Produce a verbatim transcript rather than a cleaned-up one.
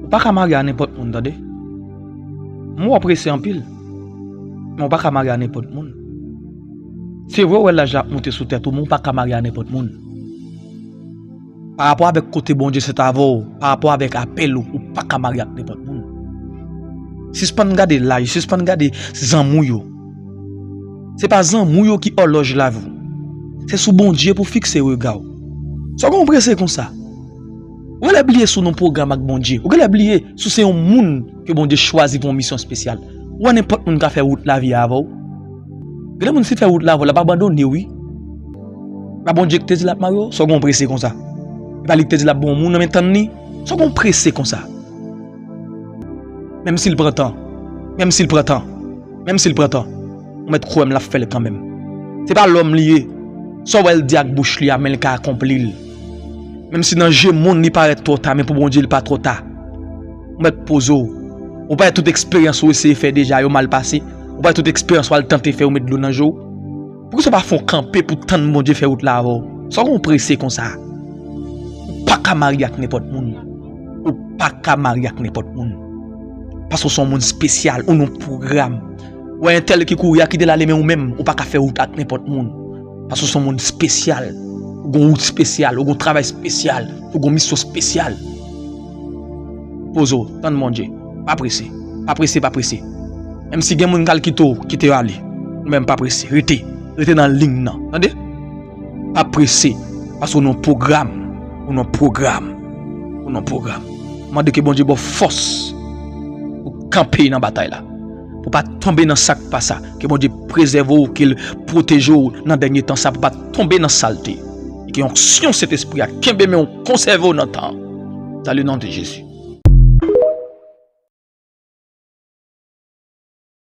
Ou pa ka marye a nenpòt moun, tande. Mwen wè w prese anpil, men ou pa ka marye a nenpòt moun. Se vre, ou wè laj la ap monte sou tèt ou, men ou pa ka marye a nenpòt moun. Pa rapò avèk kote Bondye sot avè w, pa rapò avèk apèl ou, ou pa ka marye ak nenpòt moun. Sispann gade laj, sispann gade zanmi w yo. Se pa zanmi w yo ki òlòj lavi w. Se sou Bondye pou fikse rega w. Sa w gen w prese konsa? Ou genlè bliye si w nan pwogram ak Bondye. Ou genlè bliye si w se yon moun ke Bondye chwazi pou yon misyon espesyal. Ou wè nenpòt moun ka fè wout lavi a avè w. Gen de moun si l fè wout la avè w, l ap abandone w, wi. E pa Bondye ki te di l ap marye w, sa w gen w prese konsa? E pa li ki te di l ap ba w moun nan men tann li, sa w gen w prese konsa? Menm si l pran tan, menm si l pran tan, menm si l pran tan, ou mèt kwè m l ap fè l kanmenm. Se pa lòm li ye. Sa w wè l di ak bouch li a, men l ka akonpli l. Menm si nan je moun li parèt twò ta, men pou Bondye li pa twò ta. Ou mèt poze w. Ou pa wè tout eksperyans ou eseye fè deja yo mal pase? Ou pa wè tout eksperyans ou al tante fè yo met dlo nan je w? Poukisa w pa fè yon kanpe pou tann Bondye fè wout la avè w? Sa w gen w prese konsa? Ou pa ka marye ak nenpòt moun. Ou pa ka marye ak nenpòt moun. Paske w se yon moun espesyal, ou nan pwogram. Ou wè entèl ki kouri a, kite l ale, men ou menm, ou pa ka fè wout ak nenpòt moun. Paske w se yon moun espesyal. Ou gen yon wout espesyal, ou gen yon travay espesyal, ou gen yon misyon espesyal. Poze w, tann Bondye. Pa prese. Pa prese, pa prese. Menm si gen moun k al kite w, kite yo ale. Ou menm pa prese. Rete. Rete nan liy nan. Tande? Pa prese. Paske w nan pwogram. Ou nan pwogram. Ou nan pwogram. Mande ke Bondye ba w fòs pou kanpe nan batay la. Pou pa tonbe nan sa k pa sa. Ke Bondye prezève w, ke l pwoteje w nan dènye tan sa, pou pa tonbe nan salte. E ke onksyon Sentespri a kenbe men w, konsève w nan tan an. Dans le nom de Jésus.